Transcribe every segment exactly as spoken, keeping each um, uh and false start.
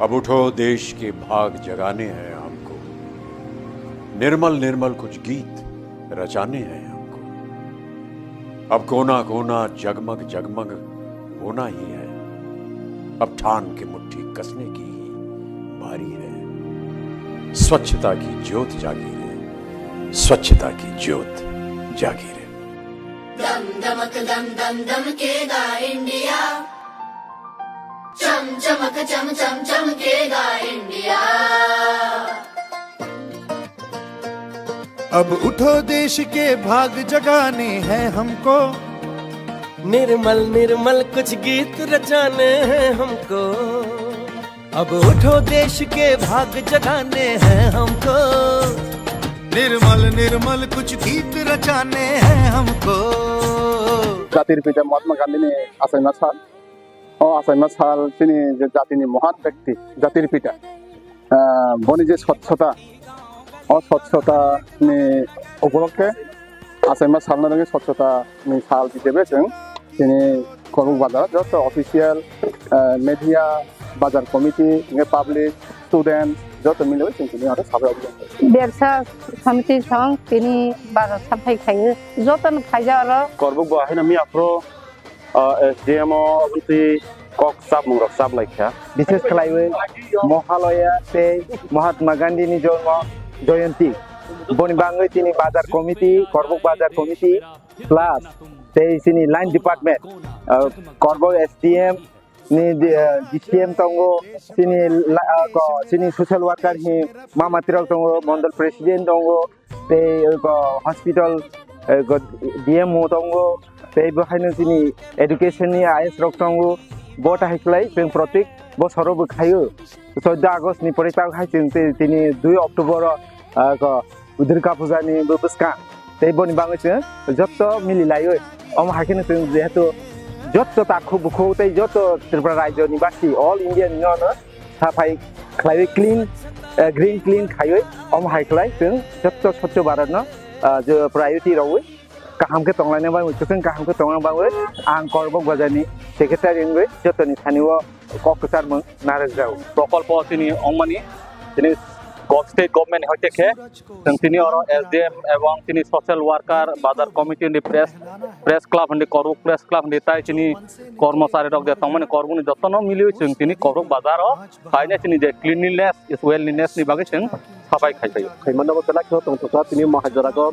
अब उठो, देश के भाग जगाने हैं हमको, निर्मल निर्मल कुछ गीत रचाने हैं हमको। अब कोना कोना जगमग जगमग होना ही है, अब ठान के मुट्ठी कसने की ही बारी है। स्वच्छता की ज्योत जागी रे, स्वच्छता की ज्योत जागी रे। दम दमक दम दम दमकेगा इंडिया, चम चमक चम चम चमकेगा इंडिया। अब उठो, देश के भाग जगाने हैं हमको। निर्मल निर्मल कुछ गीत रचाने हैं हमको। अब उठो, देश के भाग जगाने हैं हमको। निर्मल निर्मल कुछ गीत रचाने हैं हमको। Jatir pita Mahatma Gandhi ni achaima sal. O achaima sal chini je jatini mohan bekti, jatir pita, ah, boni je swchhota, o swchhota ni upolokhe achaima salno rwngwi swchhota ni sal hisebe chwng chini Korbuk bazar joto official, ah, media, bazar committee, hingke public, student joto milwi chwng tini aro sabai obhijan. Bebsa samiti song tini bazar saphai khaio, jotono phaija oro. Korbuk bo haino miya phuru, ah, S D M o aboni twi kok chapmung rok chap lai kha. Bishes khlaiwi Mohalaya tei Mahatma Gandhi ni jormo joyonti. Boni bangwi tini bazar committee, Korbuk bazar committee plus tei chini line department, ah, Korbuk S D M ni, ah, D C M tongo, chini la-, ah, ko, chini social worker hi mama tirok tongo, mondol president tongo, tei eko hospital, eko D M O tongo, tei bo haino chini education ni I S rok tongo, bo tahai khlai chwng protik bosoro bo khaio. Chauda August ni pore ta hai chwng tei tini dui October o, eko Durga Puja ni bo bwskang, tei boni bagwi chwng jotto mili laiwi. Omo hai kheno chwng jehetu jotto takhuk bukhuk tei jotto Tripura rajyo ni basi all India ni no, no saphai khlaiwi clean, eh, green clean khaiwi omo hai khlai chwng jotto Swchh Bharat no, ah, je priority rwwi kaham khe tonglaina bagwi, kwchwng kaham khe tongna bagwi ang Korbok bazar ni secretary wngwi jotto ni thani o kok kwchar mung narwk jago. Prokolpo tini ongmani tini go-, state government ni hoite khe chwng tini oro S D M ebong tini social worker, bazar committee ni press, press club ni Korbok press club ni tai chini kormochari rok je tongmani Korbok ni jotto no miliwi chwng tini Korbok bazar o Kainai chini je cleanliness is wellness ni bagwi chwng sabai khai phaio. Khaimano bo belai kheno tongthokha tini Mahajora go.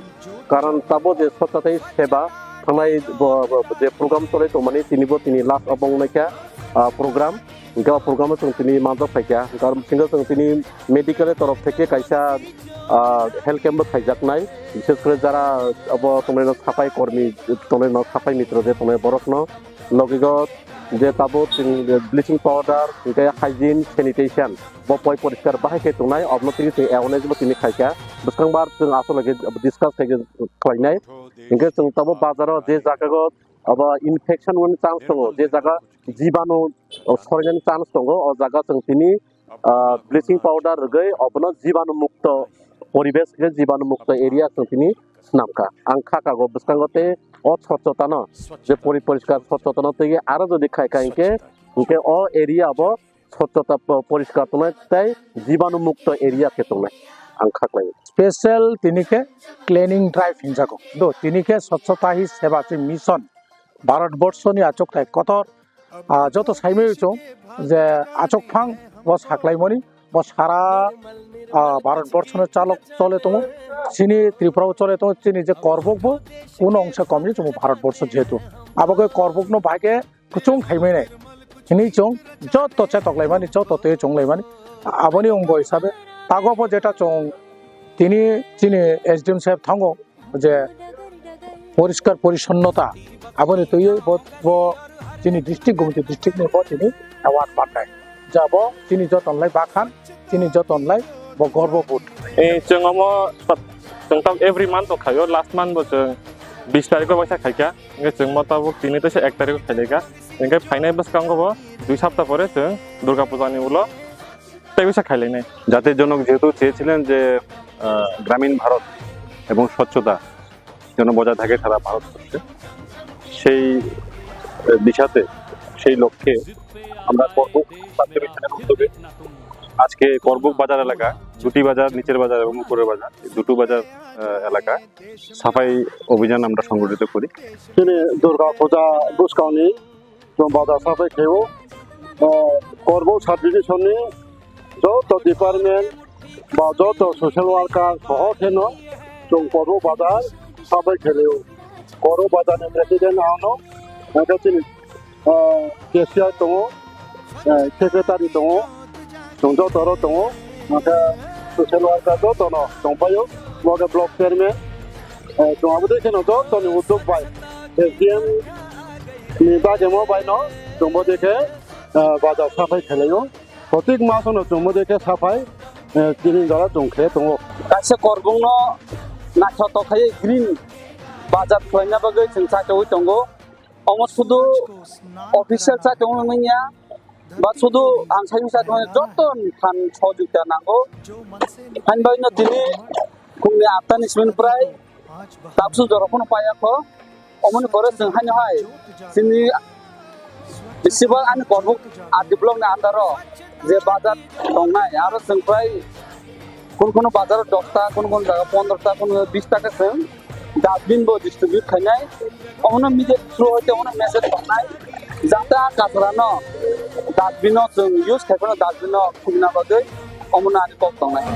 Karon tabo je swchhata hi seba thangnai bo, bo, bo je program choli tongmani tini bo tini last obo wngnaikha, ah, program. Hingke o program o chwng tini manjak phaikha. Hingke aro bisingo chwng tini medical ni torof theke kaisa, ah, health camp bo khaijaknai. Bishes kore jara obo tongnai no sapai kormi, tongnai no sapai mitro je tongnai borok no logigo je tabuk chwng bleaching powder, hingke hygiene, sanitation, bo poi poriskar bahai khe tongnai, obono tini chwng awareness bo tini khaikha. Bwskang bar chwng aswk lagi discuss khaikhe khlainai. Hingke chwng tabuk bazaro je jagao abo infection wngmani chance tongo, je jaga jibanu sorinani chance tongo, o jaga chwng tini, ah, bleaching powder rwgwi obono jibanu mukto poribesh khe jibanu mukto area chwng tini swnamkha. Ang kha kago bwskango tei o swchhotano je pori-, poriskar swchhotano twi aro jodi khai kha hinkhe, hinkhe o area bo swchhota po-, poriskar tongnai tei jibanu mukto area khe tongnai ang kha khlaio. Special tini khe cleaning drive hinjago. Do tini khe Swachhata Hi Seva se mission Bharat Borsho ni achukthai kotor, ah, joto saimai chwng je achukphang bo saklaimani bo sara, ah, Bharat Borsho no chalok chole tongo, chini Tripura o chole tongo, chini je Korbok bo kuno ongsa komni chwng Bharat Borsho jehetu abo khe Korbok no bai khe kuchung khaimani hinwi chwng joto chetok laimani, joto tei chwng laimani. Aboni wngbo hisabe tago bo jeta chwng tini chini S D M saheb thango je poriskar porishonnota aboni twiwi bo, bo chini district, Gumti district ni bo tini award mannai. Ja bo chini joton lai bakhan, chini joton lai bo gorbo bood. Eh, chwng omo sat-, chwng tam every month o khaio, last month bo chwng bis tarikh o waisa khaikha. Hingke chwng mo tabuk tini teisa ek tarikh o khailaikha. Hingke phainai bwskango bo dui sapta pore chwng Durga Puja ni ulo tei waisa khailainai. জাতির জনক যেহেতু চেয়েছিলেন যে, আহ, গ্রামীণ ভারত এবং স্বচ্ছতা যেন বজায় থাকে সারা ভারতবর্ষে, সেই, আহ, দিশাতে, সেই লক্ষ্যে আমরা করবো সাবডিভিশনের উদ্যোগে আজকে করবুক বাজার এলাকা, দুটি বাজার, নিচের বাজার এবং উপরের বাজার, এই দুটো বাজার, আহ, এলাকা সাফাই অভিযান আমরা সংগঠিত করি। Chini Durga Puja buskangni chwng bazar sapai khaio. Ah, Korbuk subdivision ni joto department ba joto social worker soho kheno chwng Korbuk bazar sapai khaio. Korbuk bazar ni president ano, hwnkhe chini, ah, cashier tongo, ah, secretary tongo, chwng joto oro tongo, hwnkhe social worker joto no tongpaio, bo khe block chairman, ah, chwng abo dei kheno joto ni uddog bai S D M ni bagwi mo bai no chwng bo dei khe, ah, bazar sapai khailaio. Protik masono chwng bo dei khe sapai, eh, chini jora chwng khe tongo. Kaisa korbungno naithotok khai green bazar khlaina bagwi chwng chachawi tongo. Omo sudu official chachawi wngya, ba sudu ang sai chachawi joto phan sojukta nango. Hain bai no tini khungni atta ni simi prai tabsu jora phano paya kho. Omoni pore chwng haino hai chini bisiba ani Korbuk R D block ni under o je bazar tongnai, aro chwng prai kun kun bazar o dosta, kun kun jaga pondro ta, kun bis taka chwng dustbin bo distribute khainai. Omono media through hoite omono message tongnai, jate a kachara no dustbin o chwng use khai phano dustbin o khubina bagwi omono ani kok tongnai.